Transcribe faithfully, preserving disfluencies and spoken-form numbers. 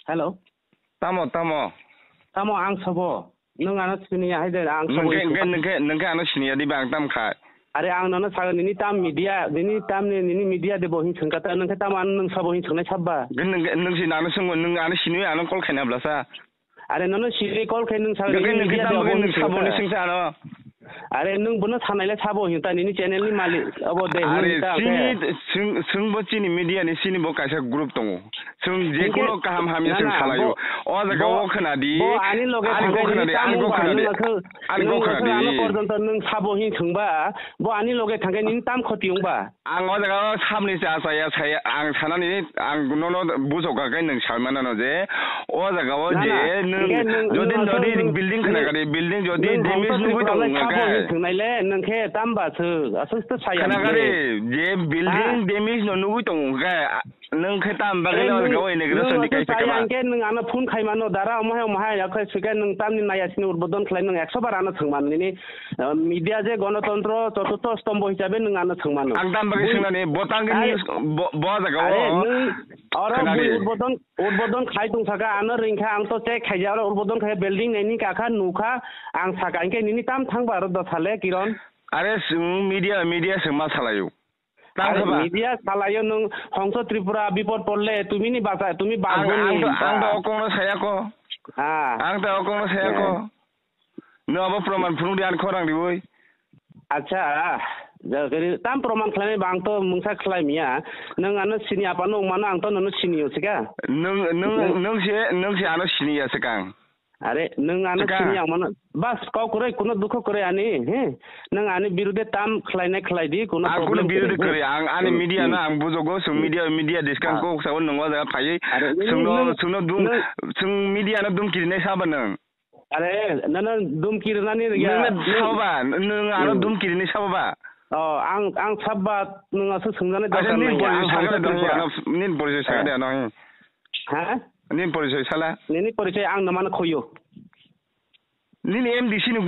Hello. Tamo, tamo. Tamo ang sabo. Nwng ano siniya hai de, ang sabo Nungke, hing nungke, sabo. Nungke, nungke ano siniya di bang tam kha. Are ang nono sago nini tam media, nini tam ni, nini media de bo hing sengkata, nungke tamo ano nung sabo hing sengnai sabba. Nung, nung si nano sungbo, nung ano siniya ano call khaina blasa. Are nono sini call khai nung sago Nungke, nini nungke media de tamo bo hing nung sabo ni sengkata. Sengsa ano. Are nwng bono sanaile sabo hinta nini channel ni malik abo de Are hinta chini khe. Sung, sungbo chini media ni sini bo kaisa group tongo. Sung je Hinkhe kuno kaham hamya na, sung na, salayo. Bo, O jaga bo, o khna di. Bo ani loge Ani thangkhe go khna nini di, tam ani go wngba, khna di. Nwng aswk, Ani go nwng khna aswk ano di. Porjonto nwng sabo hin thwngba, bo ani loge thangkhe nini tam khoti wngba. Ang o jaga o samni cha chaya saya ang sanani ang nono bujo ka kai nwng salmanano je o jaga o Na, je na. nwng Hinkhe nwng, jodi nwng aswk jodi nwng, building khna nwng, gari building jodi nwng damage hongsa nugui Tripura tongo lai sabo hwnkhe. Hin thwngnaile nwng khe tamba swk aswk to saya Khna hwnkhe. gari je building Ha? damage no nugui tongo hwnkhe a-, nwng khe tam bagwi Are o jaga nwng, o nwng inauguration di aswk kai saya phikama. Hwnkhe nwng ano phone khaimano dara omo hai omo hai yakhe swkhe nwng tamni naya sini udbodon khlai nwng ekso bar ano thwngmano nini Ah, media je Ganatantro choturtho stombo hisabe nwng ano thwngmano. Ang tam bagwi Bui-, swngnani, bo tangwi Ai, nini bo, bo jaga are, o nwng oro khwnadi. Bui udbodon, udbodon khai tong saka, ano ringkha, ang to check khaija, oro udbodon khai building naini kakha, nukha, ang saka, hinkhe nini tam thangba aro dosale, Kiron? Are, chwng media, media chwng ma salaio. Tang Are, kha ba? Media salaio nwng, Hongso Tripura, bipod porle, tumi ni basa, tumi Ang, bagoni ang to, ang to ba. Okongno sayako. Ah. Ang to okongno sayako. Eh. Nwng abo proman phunuk di, ani khorang riwi. Acha, ja, gari tam proman khlainai ba, ang to mungsa khlai miya. Nwng ano sini apa nwng mano, ang to nono sini yo sika. Nwng, nwng, Nwng nwng se, nwng se ano sini ya sikang. Are, nwng ano Sikang. sini ya mano. Bas, kau kwrwi, kuno dukho kwrwi ani, he? Nwng ani birude tam khlainai khlai di, kuno Ang problem kuno birude kwrwi, he? kwrwi, ang ani Hmm, media hmm. no, ang bujogo, sung Hmm. media, media diskang Ah. kok sao nwng o jaga phaiwi. Are, nwng, Sungno, nwng, sungno dum, nwng sung media no dum kirinai saba nwng. Are, nana dum kirinani riya. Nana Nwng saba, nwng ano Hmm. dum kirini saba ba. Oh, ang, ang sabba nwng aswk swngjani Acha, dorkar nini nai, porichoi ang sakha hongsa de, Tripura. Ano, nini porichoi sakha de, ano, he. Ha? Nini porichoi sala. Nini porichoi ang nwmano khoyo. Nini M D C ni